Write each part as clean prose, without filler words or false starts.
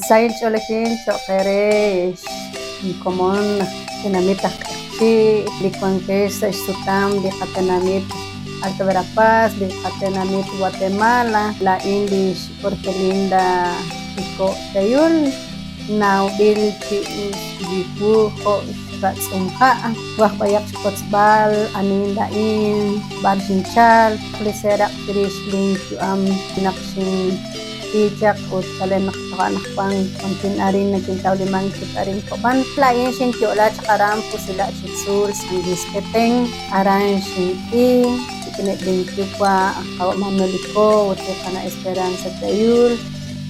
Sahil ch'oolejil cho'q eere ex inkomon aj tenamit aj Q'eqchi' li wankex sa' xsutam li qatenamit Alta Verapaz, li qatenamit Guatemala. Laa'in li xJorgelinda Iko' Teyul, nawb'il chi us li wu jo' xratz'um ha'. Twaj b'ayaq xkotzb'al anihin laa'in, b'ar xinchalk, li seeraq' chirix linyu'am naq xink'i chaq ut chalen naq toja' anaqwan wankin arin nakintawlimank chik arin Kob'an. Laa'in xinyo'la chaq aran Pusila' chi tzuul San Luis Petén, aran xink'i rik'ineb' linyuwa' qawa' Manuel Icó ut li qana' Esperanza Teyul,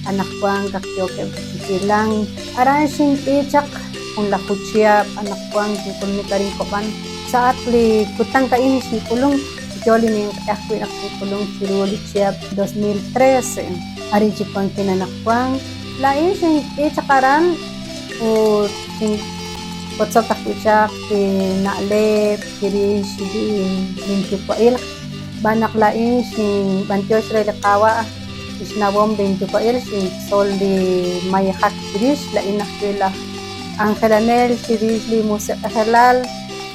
anaqwan kaq yookeb' chaq chi hilank. Aran xink'i chaq junlaju chihab' anaqwan kink'ulunik arin Kob'an. Sa'atq li kutan a'in xink'ulunk, yo li ninq'e ajwi' naq xink'ulunk chiru li chihab' 2013. Arin chik wankin anaqwan. Laa'in xink'i chaq aran ut xinwotzok ajwi' chaq li na'leb' chirix li linyuwa'ilq, xb'aan naq laa'in xinb'antiox re li Qaawa' lix nawom linyuwa'il, xintzol li mayejak chirix, laa'in ajwi' laj k'anjelanel chirix li musiq'ejelal,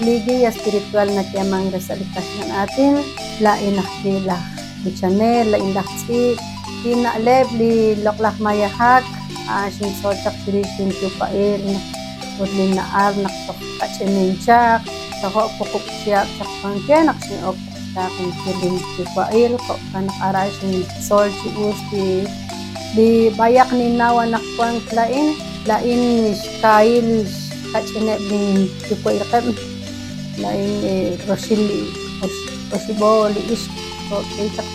li guía espiritual nayeeman re sa' li kaxlan aatin, laa'in ajwi' laj b'ichanel, laa'in laj tz'iib', li na'leb' li loq'laj mayejak, a'an xintzol chaq chirix linyuwa'il ut linna'al naq toj kach'inin chaq, tojo' wuqub' chihab' chaq wank naq xin'ok xtaaqenkil linyuwa'il, jo'kan naq aran xintzol chi us li b'ayaq ninnaw anaqwan laa'in. Laa'in xkaahil xkach'ineb' linyuwa'ilqeb', laa'in roxil li oxib'o li ixq kook'iik chaq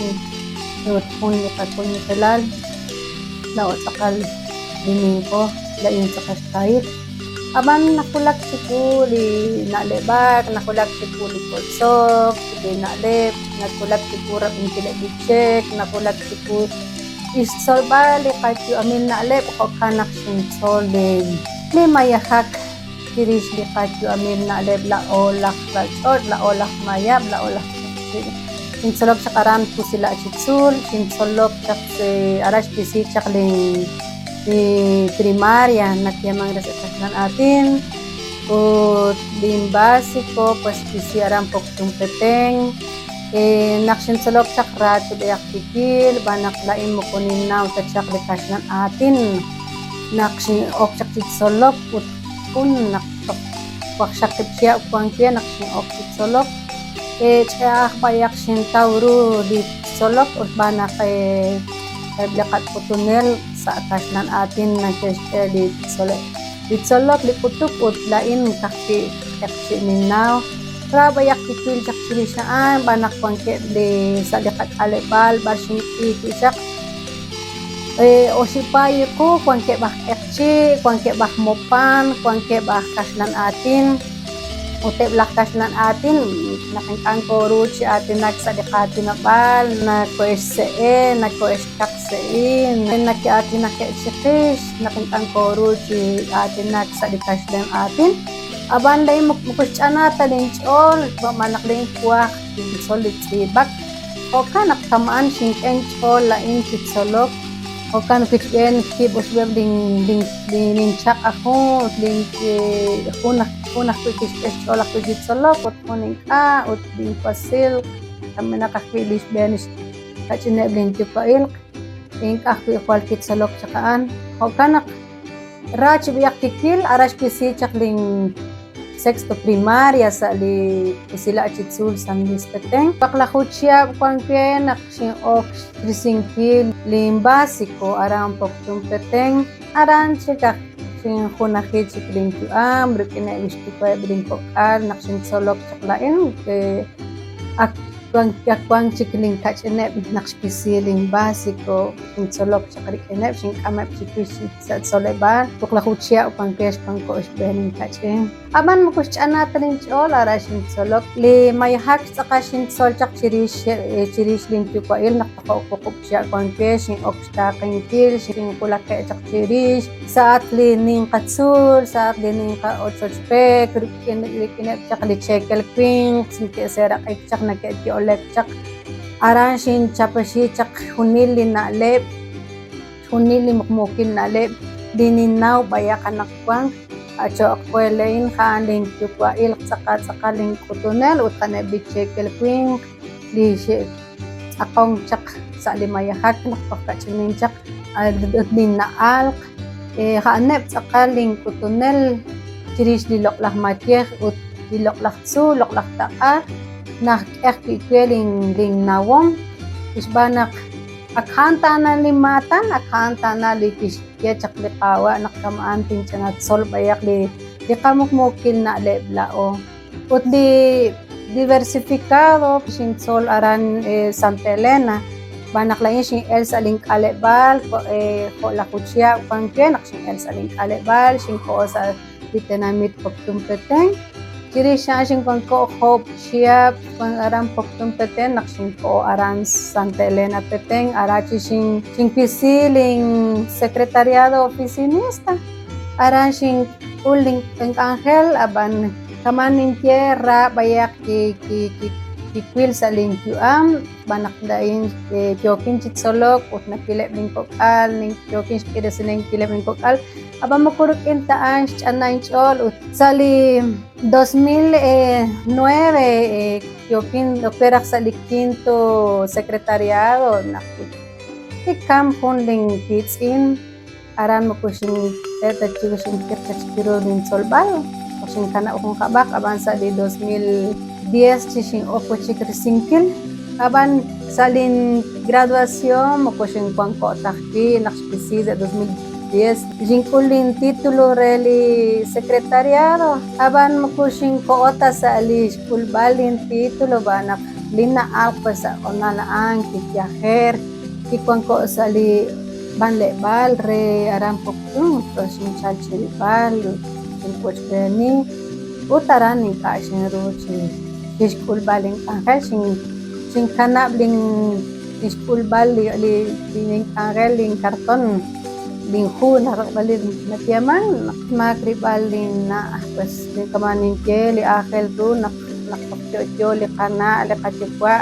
ut jun li qawinqilal, laa'o tz'aqal li ninqo, laa'in tz'aqal xkaahil. Ab'an nawulak chiwu li na'leb'ak, nawulak chiwu li wotzok, li na'leb', nawulak chiwu rab'inkileb' li cheek, nawulak chiwu xtzolb'al li qayu'amil na'leb', jo'kan naq xintzol li mayejak chirix li qayu'amil na'leb' laa'o laj ralch'och', laa'o laj mayab', laa'o laj q'eqchi'. Xintzolok chaq aran Pusila' chi tzuul, xintzolok chaq aran xwisi chaq li primaria nayeeman re sa' kaxlan aatin ut lin básico pues xwisi aran Poptún Petén. Naq xintzolok chaq ra chub'eyaq kiwil xb'aan naq laa'in moko ninnaw ta chaq li kaxlan aatin naq xin'ok chaq chi tzolok ut jun naq toj waqxaqib' chihab' wank we naq xin'ok chi tzolok ch'a'aj b'ayaq xintaw ru li tzolok ut xb'aan naq eb' li qak'utunel sa' kaxlan aatin nake'xk'e li tzol'eb', li tzolok, li k'utuk ut laa'in ka'ajwi' q'eqchi' ninnaw. Ra b'ayaq kiwil chaq chirix a'an xb'aan naq wankeb' li sa' li qak'aleb'aal b'ar xink'iik wi' chaq oxib' paay qu, wankeb' aj q'eqchi', wankeb' aj mopan, wankeb' aj kaxlan aatin. Ut eb' laj kaxlan aatin naq ink'a' nkooru chi aatinak sa' li qaatinob'aal, nakohe'xse'e, nakohe'xkaqse'i, nake'aatinakeb' chiqix naq ink'a' nkooru chi aatinak sa' li kaxlan aatin. Ab'an laa'in moko xch'anaak ta linch'ool xb'aan naq laa'in twaj tintzol li tz'iib'ak. Jo'kan naq kama'an xink'e inch'ool laa'in chi tzolok. Jo'kan wichb'een kiib' oxib'eb' linchaq' aj jun ut jun jun ajwi' kixk'e xch'ool ajwi' chi tzolok ut jun ink'a' ut linwasil kamenaq ajwi' li xb'een xkach'ineb' linyuwa'ilq ink'a' ajwi' jwal kitzolok chaq a'an. Jo'kan naq Ra chi b'ayaq kiwil, aran xwisi chaq lin sexto primaria sa' li Usila' chi tzuul San Luis Petén. Waqlaju chihab' wank we naq xin'ok xrisinkil lin básico aran Poptún Petén. Aran chik aj xinjunaji chik lin yu'am rik'ineb' lix yuwa'eb' lin kok'al naq xintzolok chaq laa'in ak Ak wank chik linkach'ineb' naq xwisi lin básico, xintzolok chaq rik'ineb', xink'ameb' chiwix sa' tzoleb'aal. Wuqlaju chihab' wank we xwanko' xb'een linkach'in. Ab'an moko xch'anaak ta linch'ool, aran xintzolok. Li mayejak tz'aqal xintzol chaq chirix chirix linyuwa'il naq tojo' wuqub' chihab' wank we, xin'ok xtaaqenkil, xinwulake' chaq chirix sa'atq li ninqa tzuul, sa'atq li ninqa ochoch pek, rik'ineb' chaq li cheekel winq, neke'seeraq'ik chaq, neke'yo'lek chaq. Aran xinchapexi chaq junil li na'leb', junil li muqmuukil na'leb' li ninnaw b'ayaq anaqwan cho'q we laa'in a'an linyuwa'ilq tz'aqal tz'aqal link'utunel ut a'aneb' li cheekel winq li xe'tz'aqonk chaq sa' li mayejak naq toj kach'inin chaq ut linna'alq a'aneb' tz'aqal link'utunel chirix li loq'laj mayej ut li loq'laj tzuul, loq'laj taq'a najk'e ajwi' we linnawom xb'aan naq ak a'an taana li maatan, ak a'an taana li kixye chaq li Qaawa' naq kama'an tinch'ina tzol b'ayaq li qamuqmuukil na'leb' laa'o. Ut li diversificado xintzol aran Santa Elena, xb'aan naq laa'in xin'el sa' link'aleb'aal jo' laju chihab' wank we naq xin'el sa' link'aleb'aal, xinkoho sa' li tenamit Poptún Petén. Chirix a'an xinwanko' oob' chihab' wank aran Poptún Petén naq xinkoho aran Santa Elena Petén, aran chi xinwisi lin secretariado oficinista. Aran xink'ul link'anjel ab'an kama' ninye ra b'ayaq kiwil sa' linyu'am xb'aan naq laa'in yookin chi tzolok ut nawileb' linkok'al, yookin xk'iresinkileb' linkok'al ab'an moko rik'in ta a'an xch'ana inch'ool ut sa' li 2009 yookin ok re raj sa' li quinto secretariado naq kikam jun linwiitz'in. Aran moko xink'e ta chik xintiq ta chik ru lintzolb'al, toj xinkanab' jun kab'aq, ab'an sa' li 2010 chi xin'ok wi' chik risinkil. Ab'an sa' lingraduación moko xinwanko' ta ajwi' naq xwisi sa' 2010 xink'ul lintitulo re li secretariado, ab'an moko xinkoho ta sa' li xk'ulb'al lintitulo xb'aan naq linna'alq pues sa' hoonal a'an kiyajer, kiwanko' sa' li b'anleb'aal re aran Poptún, toj xinchal chi rilb'al ut xinwochb'eeni ut aran ink'a' xinru chi xk'ulb'al link'anjel, xinkanab' lin xk'ulb'al link'anjel, linkarton, linhu nayeeman naq maak rilb'al linna' pues kama' ninye li aajel ru naq toj yo'yo li qana' li qayuwa'.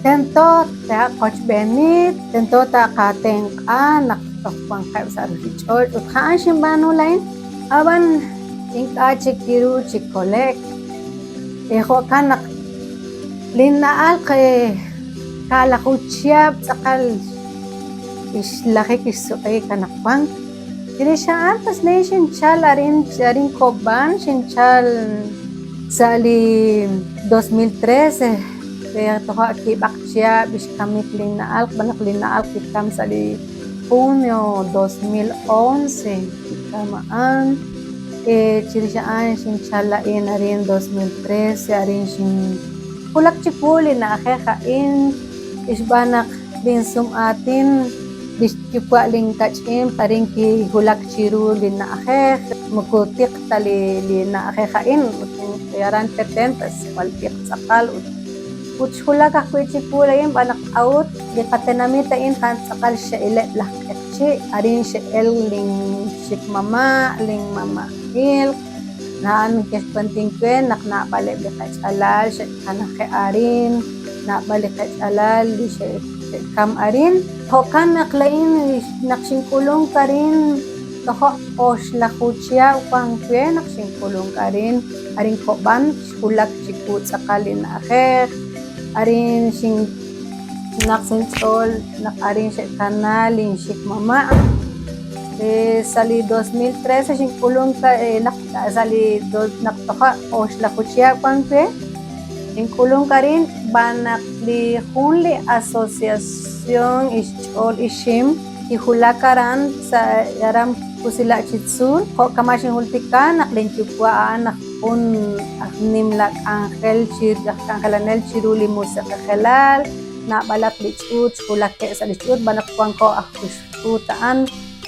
Tento taqochb'eeni, tento taqatenq'a naq toj wanqeb' sa' ruuchich'och' ut a'an xinb'aanu laa'in, ab'an ink'a' chik kiru chi kole'k. Jo'kan naq linna'alq kaalaju chihab' tz'aqal xlajik xsuq'iik anaqwan. Chirix a'an pues laa'in xinchal arin arin Cobán, xinchal sa' li 2013 re toja' kiib'aq chihab' xkamik linna'alq xb'aan naq linna'alq kikam sa' li junio 2011 kikam a'an. Chirix a'an xinchal laa'in arin 2013 arin xinwulak chiwu li na'ajej a'in xb'aan naq linsum'aatin li xyuwa' linkach'in arin kiwulak chiru li na'ajej moko tiq ta li na'ajej a'in ut aran Petén pues jwal tiq tz'aqal ut ut xwulak ajwi' chiwu laa'in xb'aan naq k'a'ut li qatenamit a'in a'an tz'aqal xxe'ileb' laj q'eqchi' arin xe'el linxikmama' linmama'ilq a'an ke'xkuentin we naq naab'aleb' li qech'alal xe'kanaje' arin naab'al li qech'alal li xe'kam arin jo'kan naq laa'in naq xink'ulunk arin tojo' oxlaju chihab' wank we naq xink'ulunk arin arin Cobán xwulak chiwu tz'aqal li na'ajej arin xinaq sa' inch'ool naq arin xe'kana linxikmama' sa' li 2013 xink'ulunk naq sa' li naq toja' oxlaju chihab' wank we xink'ulunk arin xb'aan naq li jun li asociación Ixch'ool Ixim kiwulak aran sa' aran Kusila' chi tzuul jo' kama' xinjultika naq linyuwa' a'an aj jun aj nimla k'anjel chi aj k'anjelanel chiru li musiq'ejelal naab'alaq li ch'uut xwulakeb' sa' li xch'uut xb'aan naq wanko ajwi' xch'uut a'an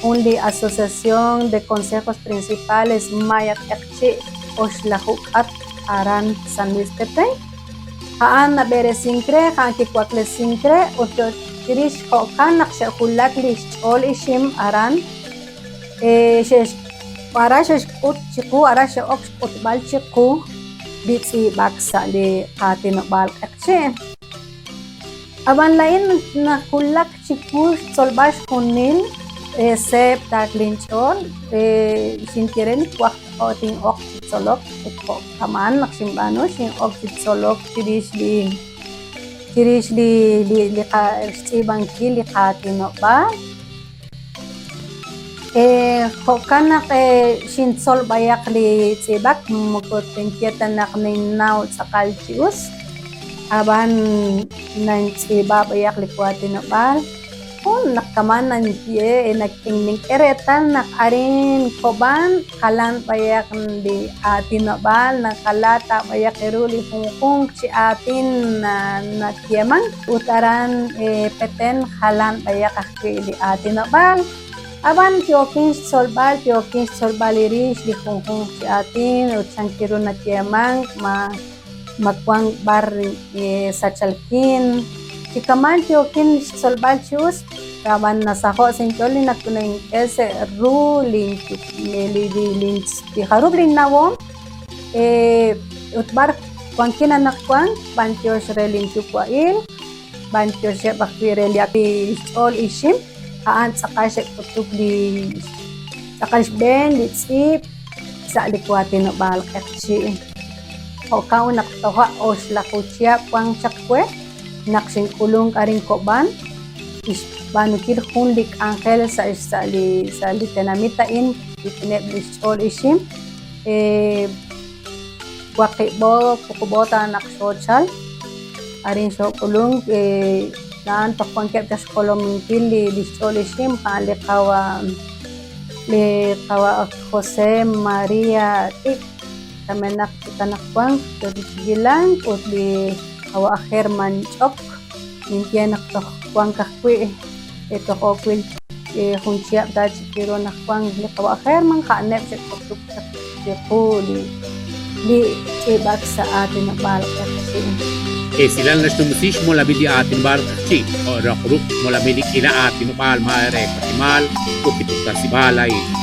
jun li asociación de consejos principales maya q'eqchi' oxlaju k'at aran San Luis Petén a'an nab'eresink re a'an kiwaklesink re ut chirix jo'kan naq xe'wulak li xch'ool ixim aran aran xe'xk'ut chiqu aran xe'ok xk'utb'al chiqu li tz'iib'ak sa' li qaatinob'aal q'eqchi'. Ab'an laa'in nawulak chiwu xtzolb'al xjunil Seeb' taak linch'ool, xinye re naq twaj tin'oq chi tzolok ut jo'kaman naq xinb'aanu, xin'ok chi tzolok chirix li chirix li li xtz'iib'ankil li qaatinob'aal. Jo'kan naq xintzol b'ayaq li tz'iib'ak, moko tinye ta naq ninnaw tz'aqal chi us, ab'an nintz'iib'a b'ayaq li waatinob'aal. Jun naq kama'an ninye nink'e reetal naq arin Cobán jalan b'ayaq li aatinob'aal, najala ta b'ayaq ru li junjunq chi aatin nayeeman ut aran Petén jalan b'ayaq ajwi' li aatinob'aal. Ab'an yookin xtzolb'al, yookin xtzolb'al li rix li junjunq chi aatin ut chan ru nayeemank ma ma wank b'ar sachalkin. Chi kama'an yookin xtzolb'al chi us, ab'an nasaho' sa' inch'ool li nink'e sa' ru li jarub' linnawom ut b'ar wankin anaqwan b'antiox re linyuwa'il, b'antioxeb' ajwi' re li xch'ool ixim, a'an tz'aqal xe'k'utuk li tz'aqal xb'een li tz'iib' sa' li waatinob'aal q'eqchi'. Jo'kan ut naq toja' oxlaju chihab' wank chaq we naq xink'ulunk arin Cobán xb'aanunkil jun li k'anjel sa' sa' li sa' li tenamit a'in rik'ineb' li xch'ool ixim. Waqib'o wuqub'o ta naq xoochal arin xook'ulunk a'an toj wankeb' chaq xjolominkil li xch'ool ixim a'an li qawa' li qawa' José María T'ik kamenaq chik anaqwan yo chi hilank ut li qawa' German Ch'ok ninye naq toj wank ajwi' toj oowil jun chihab' ta chik ru naq wank li qawa' German a'aneb' xe'k'utuk chaq chiqu li tz'iib'ak sa' aatinob'aal q'eqchi'. Esilal naxnumsi xmolamil li aatinob'aal q'eqchi' jo' roq ruq' xmolamil li k'iila aatinob'aal maare Watemaal ut li puktasib'aal a'in.